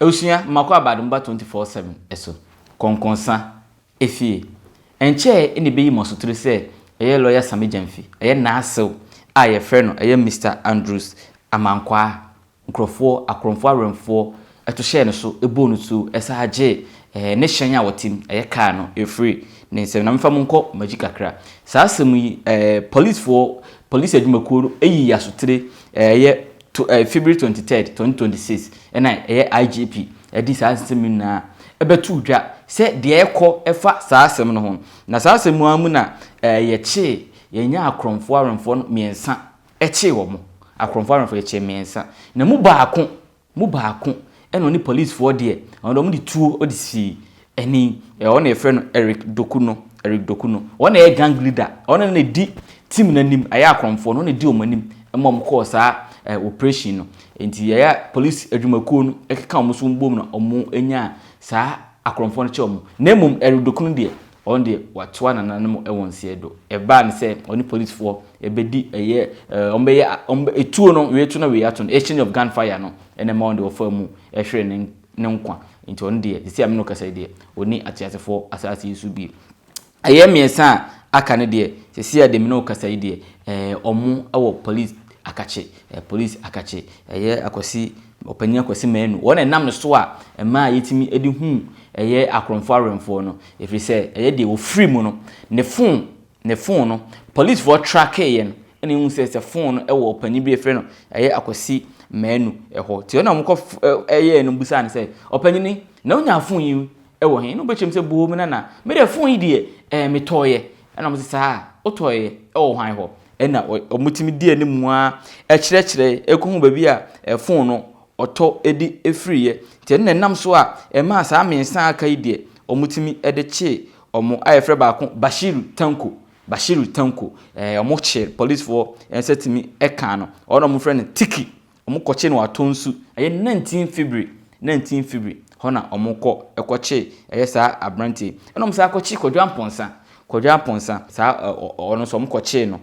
Abusua, Mmakɔ Abadomba 24/7 so, Kɔnkɔnsa, Efie. Ɛnkyɛɛ na ebeyi mo asotire sɛ ɛyɛ Lɔya Sammy Gyamfi, ɛyɛ n'asew a yɛfrɛ no ɛyɛ Mister Andrews Amankwaa Nkurɔfoɔ, akorɔmfoɔ awɛmfoɔ to hyɛɛ no so, bɔɔ no tuo, san gyee ne hyɛn a ɔte mu, ɛyɛ kaa no, firii ne nsam. Na memfa mo nkɔ m'akyi kakra. Saa asɛm yi, polisfoɔ, polisi adwumakuo no yii asotire, ɛyɛ to, February 23rd, 2026, ɛna ɛyɛ IGP de saa nsɛm yi nyinaa bɛtoo dwa sɛ deɛ ɛrekɔ ɛfa saa asɛm no ho. Na saa asɛm ara mu na yɛkyee, yɛnyaa akorɔmfoɔ awɛmfoɔ no mmiɛnsa Ɛkyee wɔn. Akorɔmfoɔ awɛmfoɔ yɛkyee mmiɛnsa. Na mu baako, mu baako ɛna ɔne policefoɔ deɛ, ɔno deɛ wɔde tuo de sii ani. Ɔno na yɛfrɛ no Eric Doku no, Eric Doku no. Ɔno na ɛyɛ gang leader. Ɔno na ɛdi team no anim, ɛyɛ akorɔmfoɔ no, ɔno na ɛdi wɔn anim ma wɔn kɔɔ saa operation no. Nti yɛyɛ police adwumakuo no ɛkeka wɔn so bom na wɔn nyaa saa akorɔmfoɔ no kyɛ wɔn. Na mmom Eric Doku no deɛ, Ɔno deɛ watoa nananom wɔ nseɛ do. Ɛbaa no sɛ ɔne polisfoɔ bɛdi ɛyɛ ɛɛ wɔn bɛyɛ wɔn bɛ etuo no wei to na wei ato no exchange of gun fire no ɛna ɛma ɔno deɛ ɔfaa mu ɛhwere ne ne nkwa. Nti ɔno deɛ sisi a me ne wo kasa yi deɛ ɔnni ateasefoɔ asaase yi so bio. Ɛyɛ mmiɛnsa a aka no deɛ sisi a deɛ me ne wo kasa yi deɛ ɛɛ wɔn wɔ police akakye ɛɛ police akakye ɛyɛ Akwasi Ɔpanyin Akwasi Manu, wɔn na ɛnam ne so a ɛmaa yɛtumi de huu ɛyɛ akorɔmfoɔ awɛmfoɔ no, ɛfiri sɛ ɛyɛ deɛ wɔfiri mu no, ne fon, ne fon no, policefoɔ trakeeɛ no, ɛna ɛhu sɛ sɛ fon no ɛwɔ ɔpanyin bi a yɛfrɛ no ɛyɛ Akwasi Manu ɛhɔ. Nti ɛna wɔkɔ ɛyɛɛ no bisaa no sɛ, ɔpanyini, na wonya fon yi ɛwɔ he? Na ɔbɛkyerɛ mu sɛ, boo me nana, me deɛ fon yi deɛ ɛɛ metɔeɛ. Ɛna wɔn sɛ saa, wotɔeɛ ɛwɔ hwan hɔ? Ɛna wɔtumi di anim ara kyerɛkyerɛ kɔhu baabi a fon no ɔtɔ de firiiɛ. Nti ɛno na ɛnam so a ɛmaa saa mmiɛnsa a aka yi deɛ wɔtumi de kyee wɔn a yɛfrɛ baako Bashiru Tanko. Bashiru Tanko. Ɛɛ wɔkyee polisifoɔ nsa tumi kaa no. Ɔno na wɔfrɛ no Tiki. Wɔkɔkyee no wɔ Atonsu. Ɛyɛ 19 February, 19 February hɔ na wɔkɔ kɔkyee ɛyɛ saa aberanteɛ yi. Ɛna wɔsan kɔkyee Kwadwo Amponsah. Kwadwo Amponsah, saa ɔno nso wɔkɔkyee no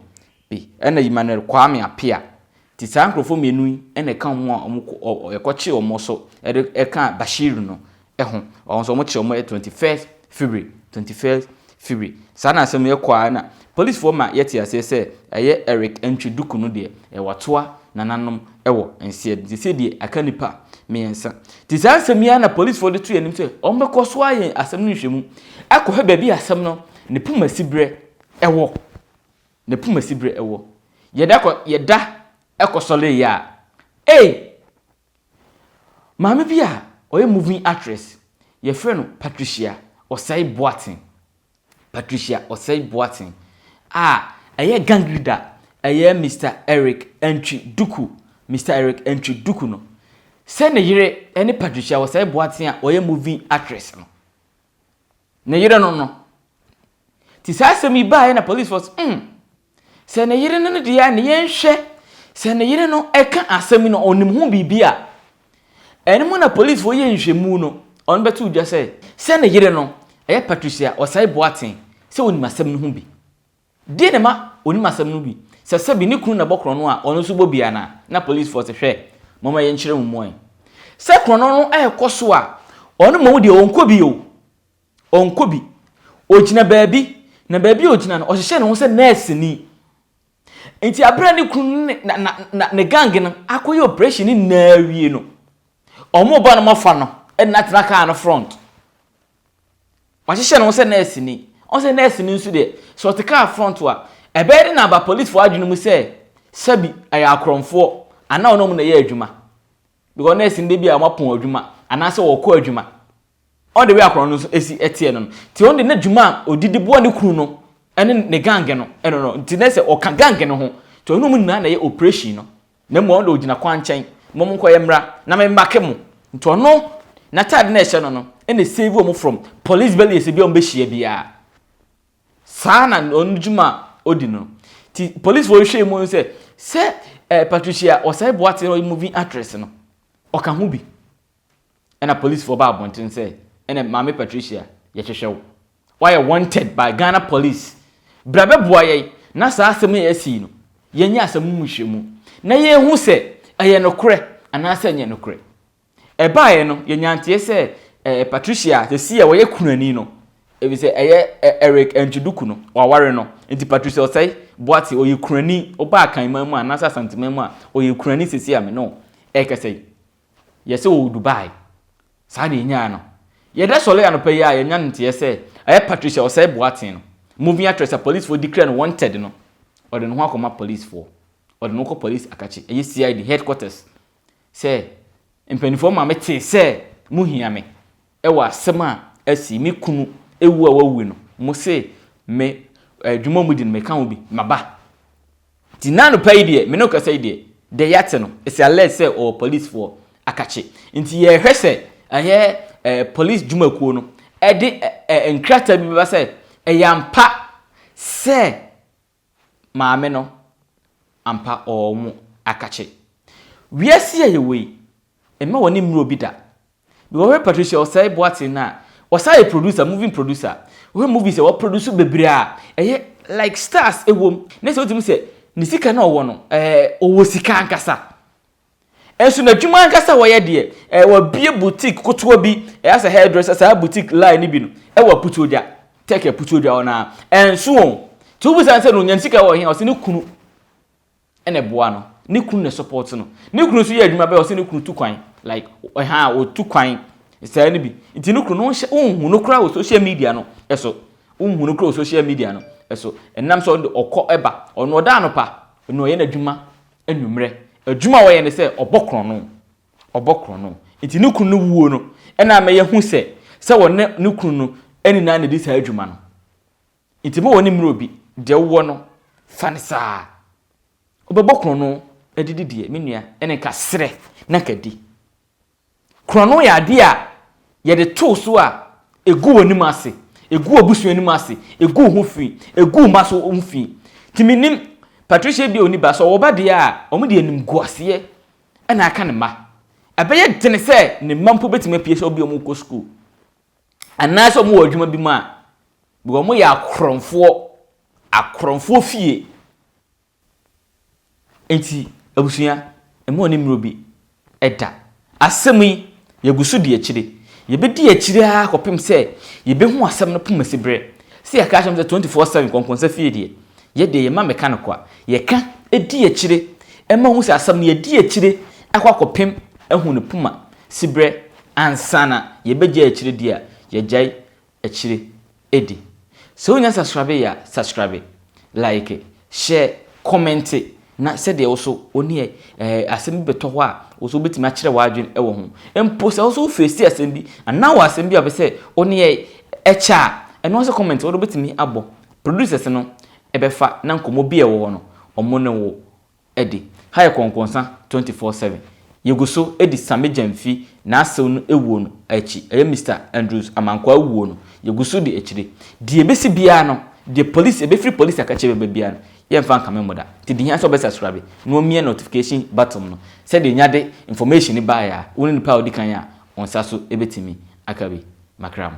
bi. Ɛna Emmanuel Kwame Appiah. Nti saa nkurɔfoɔ mmienu yi na ɛka wɔn a wɔkɔ wɔkɔkyee wɔn so de ɛka Bashiru no ho. Wɔn nso wɔkyee wɔn 21st February, 21st February. Saa na asɛm yi kɔ ara na polisfoɔ ma yɛte aseɛ sɛ ɛyɛ Eric Antwi Duku no deɛ watoa nananom wɔ nseɛ. Nti seesei deɛ aka nnipa mmiɛnsa. Nti saa nsɛm yi ara na polisfoɔ de to yɛn anim sɛ wɔbɛkɔ so ayɛ asɛm no nhwehwɛmu akɔhwɛ baabi a asɛm no ne pomasiberɛ wɔ. Ne pomasiberɛ wɔ. Yɛda kɔ yɛda kɔsɔreeɛ a, ei! Maame bi a ɔyɛ movie actress, yɛfrɛ no Patricia Osei Boateng, Patricia Osei Boateng a ɛyɛ gang leader ɛyɛ Mister Eric Antwi Duku, Mister Eric Antwi Duku no, sɛ ne yere ne Patricia Osei Boateng a ɔyɛ movie actress no. Ne yere no no. Nti saa asɛm yi baeɛ na policefoɔ sɛ, mm, sɛ ne yere no no deɛ a ne yɛnhwɛ sɛ ne yere no ɛka asɛm yi no ɔnim ho biribi a. Ɛno mu na policefoɔ yɛ nhwɛmu no, ɔno bɛto dwa sɛ sɛ ne yere no ɛyɛ Patricia Osei Boateng sɛ ɔnim asɛm no ho bi. Deɛ na ɛma ɔnim asɛm no bi? Sɛ sɛbi ne kunu na ɛbɔ korɔno a, ɔno nso bɔ bi anaa? Na polisfoɔ se, Hwɛ, momma yɛnkyerɛ mo mu ɛ. Sɛ korɔno no rekɔ so a, ɔno mmom deɛ ɔnkɔ bi o. Ɔnkɔ bi. Ɔgyina baabi, na baabi a ɔgyina no, ɔhyehyɛ ne ho sɛ nɛɛseni. Nti aberɛ a ne kunu ne na, na, na, ne gang no akɔyɛ operation no nyinaa awie no, wɔreba no wɔafa no de no atena kaa no front. Wahyehyɛ ne ho sɛ nɛɛseni. Ɔhu sɛ nɛɛseni nso deɛ, sɛ ɔte kaa front a, ɛbɛyɛ den aba polisfoɔ adwene mu sɛ sɛbi ɛyɛ akorɔmfoɔ anaa ɔne wɔn na ɛyɛ adwuma. Because nɛɛseni de bi a wɔapɔn adwuma anaasɛ wɔkɔ adwuma. Ɔde wei akorɔn no nso esi ɛteɛ no no. Nti ɔno de n'adwuma a ɔdi de boa ne kunu no ɛne ne gang no ɛno no. Nti nɛ sɛ ɔka gang no ho. Nti ɔne wɔn nyinaa na ɛyɛ operation no. Na mmom ɔno de ɔgyina kwan nkyɛn, mo monkɔ yɛ mmra na me mmake mo. Nti ɔno n'ataade na ɛhyɛ no no ɛna save wɔn from police barriers bi a wɔn bɛhyia biara. Saa na ɔno dwuma a ɔdi no. Nti police foɔ hwɛ mu sɛ sɛ eh, Patricia Osei Boateng ɔyɛ movie actress no ɔka ho bi. Ɛna policefoɔ baa abɔnten sɛ, ɛnɛ Maame Patricia, yɛhwehwɛ wo. Woayɛ wanted by Ghana police. Bra bɛboa yɛn na saa asɛm yi a asi yi no, yɛnyɛ asɛm no mu nhwehwɛmu na yɛnhu sɛ ɛyɛ nokorɛ anaasɛ ɛnyɛ nokorɛ. Ɛbaeɛ no, yɛnya nteɛ sɛ ɛɛ Patricia sɛsi a wɔyɛ kunani no, efisɛ ɛyɛ Eric Antwi-Duku no, waware no. Nti Patricia Osei Boateng ɔyɛ kunani, woba Akanman mu a anaasɛ Asanteman mu a, ɔyɛ kunani sɛsi a me ne wo ɛrekasa yi. Yɛsɛ ɔwɔ Dubai. Saa na yɛnyaa no. Yɛda sɔre anɔpa yi a yɛnya nteɛ sɛ ɛyɛ Patricia Osei Boateng no, movie actress a policefoɔ declare no wanted no, ɔde ne ho akɔma policefoɔ. Ɔde ne ho kɔ police akakye, ɛyɛ CID headquarters sɛ mpanimfoɔ ma metee sɛ mohia me ɛwɔ asɛm a asi me kunu ewu a wawu no, mo se me adwuma mu di no meka ho bi, maba. Nti n'anɔpa yi deɛ, me ne wo kasa yi deɛ, deɛ yɛate no, it's alert sɛ ɔwɔ policefoɔ akakye. Nti yɛrehwɛ sɛ ɛyɛ police dwumakuo no ɛde nkrataa bi bɛba sɛ ɛyɛ ampa sɛ maame no ampa ɔwɔ akakye. Wiase a yɛwɔ yi, mma wɔne mmerɛ obi da. Because wɔhwɛ Patricia Osei Boateng no a, ɔsan yɛ producer, movie producer. Wɔhwɛ movies a wɔproduce bebree a ɛyɛ like stars ɛwɔ mu. Ne sɛ wotumi sɛ ne sika na ɔwɔ no, ɔwɔ sika ankasa. Nso n'adwuma ankasa a wɔyɛ deɛ, wɔabue boutique kotoa bi, ɛyɛ sɛ hairdresser, saa boutique line no bi no, ɛwɔ Aputuogya, Tech Aputuogya hɔ naa. Ɛnso wɔn. Nti wobisa sɛ no ɔnya ne sika wɔ he a, ɔsɛ ne kunu ɛna ɛboa no. Ne kunu na support no. Ne kunu nso yɛ adwuma bɛyɛ, ɔsɛ ne kunu tu kwan. Like, ɛha ɔtu kwan saa no bi. Nti ne kunu no nhyɛ, wonhu no koraa wɔ social media no ɛso. Wonhu no koraa wɔ social media no ɛso. Ɛnam sɛ ɔde ɔkɔ ɛba. Ɔno ɔda anɔpa, ɔno ɔyɛ n'adwuma anwummerɛ. Adwuma a wɔyɛ ne sɛ ɔbɔ korɔno. Ɔbɔ korɔno. Nti ne kunu no wuo no, ɛna ama yɛhu sɛ wɔne ne kunu no ɛnyinaa na ɛdi saa adwuma no. Nti ma wɔne mmerɛ obi, deɛ wowɔ no, fa ne saa. Wobɛbɔ korɔno adidi deɛ, me nua, ɛne nka serɛ na nka di. Korɔno yɛ adeɛ a yɛde too so a ɛgu w'anim ase, ɛgu w'abusua anim ase, ɛgu wo ho fi, ɛgu wo mma so ho fi. Nti menim Patricia bi a ɔni ba, sɛ ɔwɔ ba deɛ a, wɔn de animguaseɛ ɛna aka ne mma. Ɛbɛyɛ dene sɛ ne mma mpo bɛtumi apue sɛ obi a wɔkɔ sukuu anaasɛ wɔn wɔ adwuma bi mu a, because wɔn yɛ akorɔmfoɔ, akorɔmfoɔ fie. Nti abusua, mma wɔn mmerɛ bi ɛda. Asɛm yi, yɛgu so di akyire. Yɛbɛdi akyire ara kɔpem sɛ yɛbɛhu asɛm no poma si berɛ. Sɛ yɛka akyerɛ m sɛ 24/7 kɔnkɔnsa fie deɛ, yɛ deɛ yɛma mɛka no kwa. Yɛka di akyire ɛma hu sɛ asɛm no yɛdi akyire akɔ akɔpem ahu no poma si berɛ ansa na yɛbɛgyae akyire di a, yɛgyae akyire edi. Sɛ wonya subscribe yɛ a, subscribe, like, share, comment na sɛdeɛ wo so wo ne asɛm bi bɛtɔ hɔ a, wo so wobɛtumi akyerɛ w'adwene wɔ ho. Mpo sɛ wo so wofeesi asɛm bi anaa wɔ asɛm bi a wopɛ sɛ wo ne ɛkyɛ a, ɛno sɛ comment wode wobɛtumi abɔ. Producers no ɛbɛfa na nkɔmmɔ bi a ɛwɔ hɔ no, ɔmo ne wo adi. Ha yɛ Kɔnkɔnsa 24/7. Yɛgu so di Sammy Gyamfi n'asew no wuo no akyi. Ɛyɛ Mr Andrews Amankwaa wuo no, yɛgu so di akyire. Deɛ ɛbɛsi biara no, deɛ police, ɛbɛfiri police akakyire bɛba biara no, yɛmfa nkame mo da. Nti deɛ hia sɛ wobɛ subscribe na wamia notification button no, sɛdeɛ nya de information no baeɛ a, wo ne nipa a ɔdi kan a, wo nsa so ɛbɛtumi aka bi. Makra mo.